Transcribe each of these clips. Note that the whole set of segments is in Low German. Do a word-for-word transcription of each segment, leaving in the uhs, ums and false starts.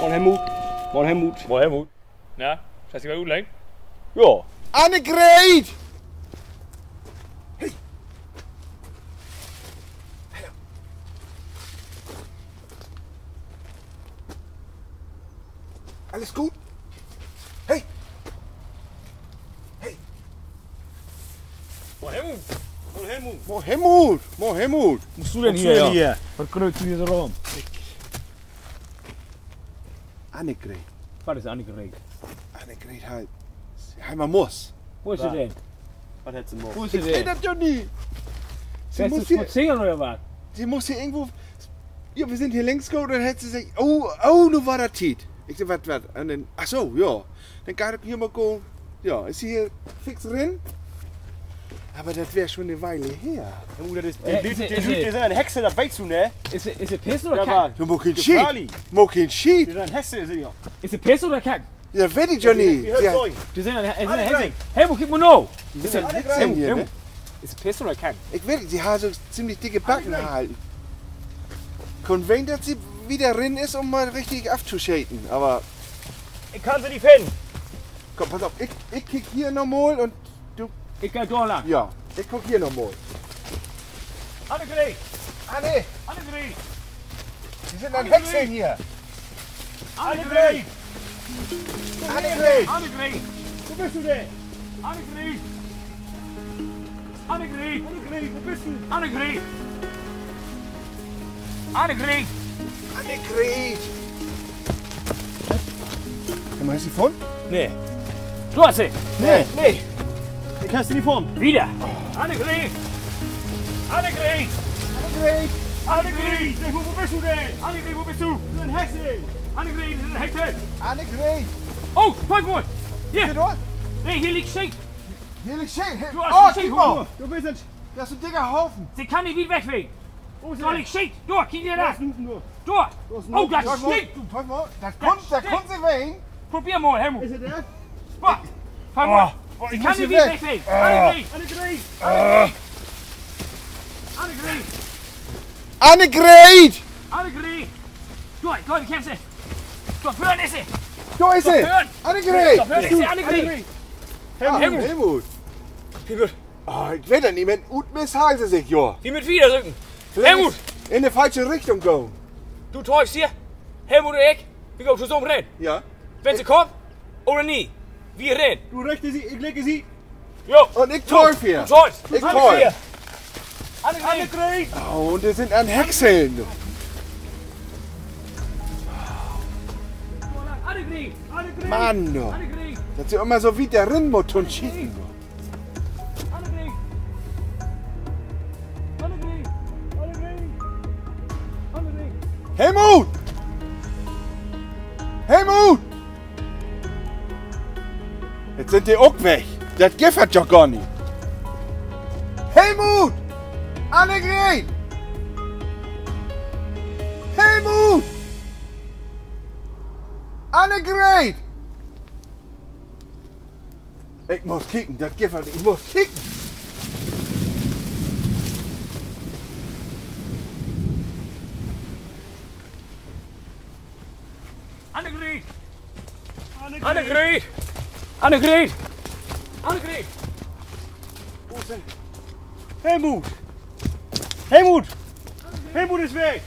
Moin, Helmut. Moin, Helmut. Moin, Helmut. Na, hest du wat utleggt? Ja. Annegret! Hey! Alles gut? Hey! Hey! Moin, Helmut. Moin, Helmut. Moin, Helmut. Moin, Helmut. Wat muttst du denn hier? Wat knötst du hier so rüm? Annegret. Wat is Annegret? Annegret hett, hett mal Must. Wo is se denn? Wat hett se Must? Wo is se denn? Ik weet dat doch nich. Se muss hier spazeren oder wat? Se muss hier irgendwo, ja, wi sünd hier längs gahn, denn hett se seggt: Oh, oh, nu warrt dat Tiet. Ik segg: Wat, wat? Un denn, ach so, ja. Denn gah ik hier mal gahn. Ja, is hier fix rin. Aver dat weer schon 'ne Weile her. Ja, dat is, de Lüüd, de sünd an Hexe, dat weetst du, ne? Is se, is se pissen oder kacken? Ja, maak keen Schiet. Maak keen Schiet. Is se pissen oder kacken? Ja, dat weet ik jo nich. De sünd an, an Hexe. Helmut, kiek mal na. Is se pissen oder kacken? Ik weet, de harr so ziemlich dicke Backen halten. Kunn ween, dat se wedder rin is, üm mal richtig aftoscheten, aver ik kann se nich finnen. Kumm, pass op, ik, ik kiek hier noch mal un du, ik gah dor lang. Ja, ik kiek hier noch mal. Annegret! Anne! Annegret! Wi sünd an Hexe hier. Annegret! Annegret! Annegret! Wo büst du denn? Annegret! Annegret! Annegret, wo büst du? Annegret! Annegret! Hest du se funnen? Nee. Du hest se? Nee, nee. Ik heff se nich funnen. Wedder. Annegret! Annegret! Annegret! Annegret! Segg mal, wo büst du denn? Annegret, wo büst du? Annegret! Annegret, Annegret! Oh, kiek mal! Hier! Nee, hier liggt Scheet! Hier liggt Scheet! Oh, kiek mal! Du büst en, dat is en dicker Haufen! Se kann nich wiet weg ween! Dor liggt Scheet! Dor, kiek hier an! Dor! Oh, dat stinkt! Dat kunn se ween! Probeer mal, Helmut! Is dat? Se kann nich wiet weg ween! Annegret! Annegret! Annegret! Annegret! Dor, dor, ik heff se! Dor vörn is se! Dor is se! Annegret! Dor vörn is se, Annegret! Helmut! Helmut! Oh, ik weet dat nich, men utmist harrn se sik jo. Wi mööt wedder söken. Helmut! In de falsche Richtung gahn. Du töövst hier? Helmut un ik, wi gaht tosamen rin. Ja. Wenn se kummt, oder nich. Wi rin. Du rechte Siet, ik linke Siet. Jo. Un ik tööv hier. Du töövst. Ik tööv hier. Annegret! Oh, un de sünd an Hexeln, du. Mann, du. Dat se ümmer so wiet dor rin mutt to'n Schieten, du. Helmut! Helmut! Nu sünd de ok weg. Dat gifft dat jo gor nich. Helmut! Annegret! Helmut! Annegret! Ik mutt kieken, dat gifft dat nich. Ik mutt kieken. Annegret! Annegret! Annegret! Wo is se? Helmut! Helmut! Helmut is weg!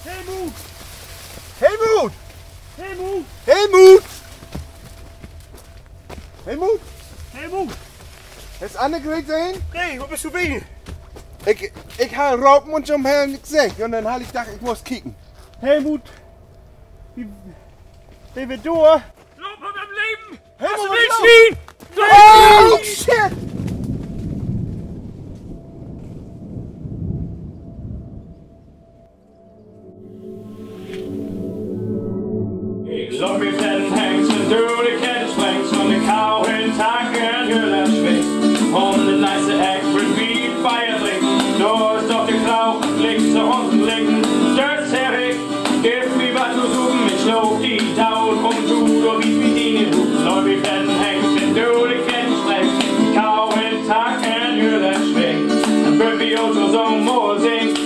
Helmut! Helmut! Helmut! Hest Annegret sehn? Nee, wo büst du ween? Ik, ik harr ropen un jo harr nix seggt. Un denn harr ik dacht, ik mutt kieken. Helmut! Wi, wi, wi dor? Loop, loop em Leven! Helmut, Swien! Oh, shit! Ik loop mit den Hengst dör de Kennsprengs un de Kau in Tank in Jüllerspringt. Üm de nächste Eck will wi Beer drinken. Dor is doch de Kau, liegt se uns liggen, dor segg ik: Giff mi wat to supen, ik sloo di daut, un du, dor bi mi in de Huut. Loop mit den Hengst dör de Kennsprengs, Kau in Tank in Jüllerspringt. Denn wüllt wi uns so mal sehn.